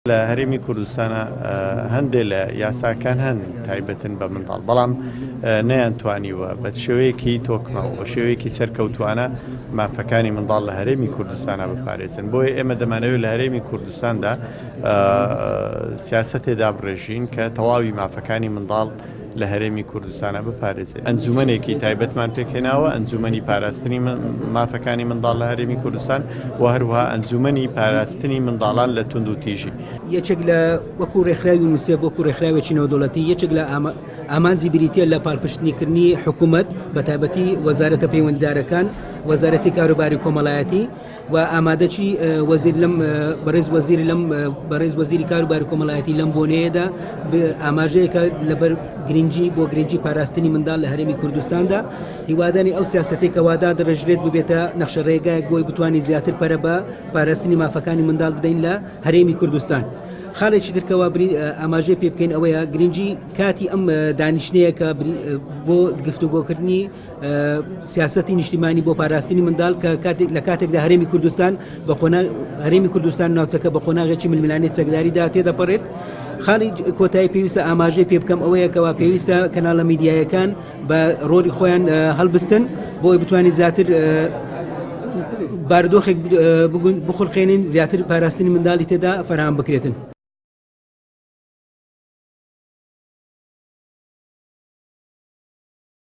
لە هەرێمی کوردستانا هەندێ لە یاساکان هەن تایبەتن بە منداڵ، بەڵام نەیانتوانیوە بە شێوەیەکی تۆکمە و بە شێوەیەکی سەرکەوتوانە مافەکانی منداڵ لە هەرێمی کوردستانا بپارێزن. بۆیە ئێمە دەمانەوێت لە هەرێمی کوردستاندا سیاسەتێ دابڕێژین کە تەواوی مافەکانی منداڵ لە هەرێمی کوردستانا بپارێزێت. ئەنجومەنێکی تایبەتمان پێکهێناوە، ئەنجومەنی پاراستنی مافەکانی منداڵ لە هەرێمی کوردستان و هەروەها ئەنجومەنی پاراستنی منداڵان لە توندوتیژی. یەکێک لە وەکو ڕێکخراوی یونیسێف وەکو ڕێکخراوێکی نێودەوڵەتی یەکێک لە ئامانجی بریتیە لە پاڵپشتنیکردنی حکوومەت بە تایبەتی وەزارەتە پەیوەندیدارەکان وەزارەتی کاروباری کۆمەڵایەتی و ئامادەچی وەزیر لەم بەڕێز وەزیر لەم بەڕێز وەزیری کاروباری کۆمەڵایەتی لەم بۆنەیەدا ئاماژەیەکە لەبەر گرنگی بۆ گرنگی پاراستنی منداڵ لە هەرێمی کوردستاندا هیوادانی ئەو سیاسەتێک کەوادا دەڕێژرێت ببێتە نەخشە ڕێگایەک بۆی بتوانین زیاتر پەرە بە پاراستنی مافەکانی منداڵ بدەین لە هەرێمی کوردستان. خاڵێکی ترکەوە ئاماژەی پێ بکەین ئەوەیە گرنگی کاتی ئەم دانیشتەیە کە بۆ گفتوگۆکردنی سیاسەتی نیشتیمانی بۆ پاراستنی منداڵ کە کاتێک لە کاتێکدا هەرێمی کوردستان بە قۆناغ هەرێمی کوردستان ناوچەکە بە قۆناغێکی ململانێ چەکداریدا تێدەپەڕێت. خاڵی کۆتایی پێویستە ئاماژەی پێ بکەم ئەوەیە کەوا پێویستە کەناڵە میدیایەکان بە ڕۆلی خۆیان هەڵبستن بۆی بتوانین زیاتر بارودۆخێک بخولقێنین زیاتر پاراستنی منداڵی تێدا فەراهەم بکرێتن.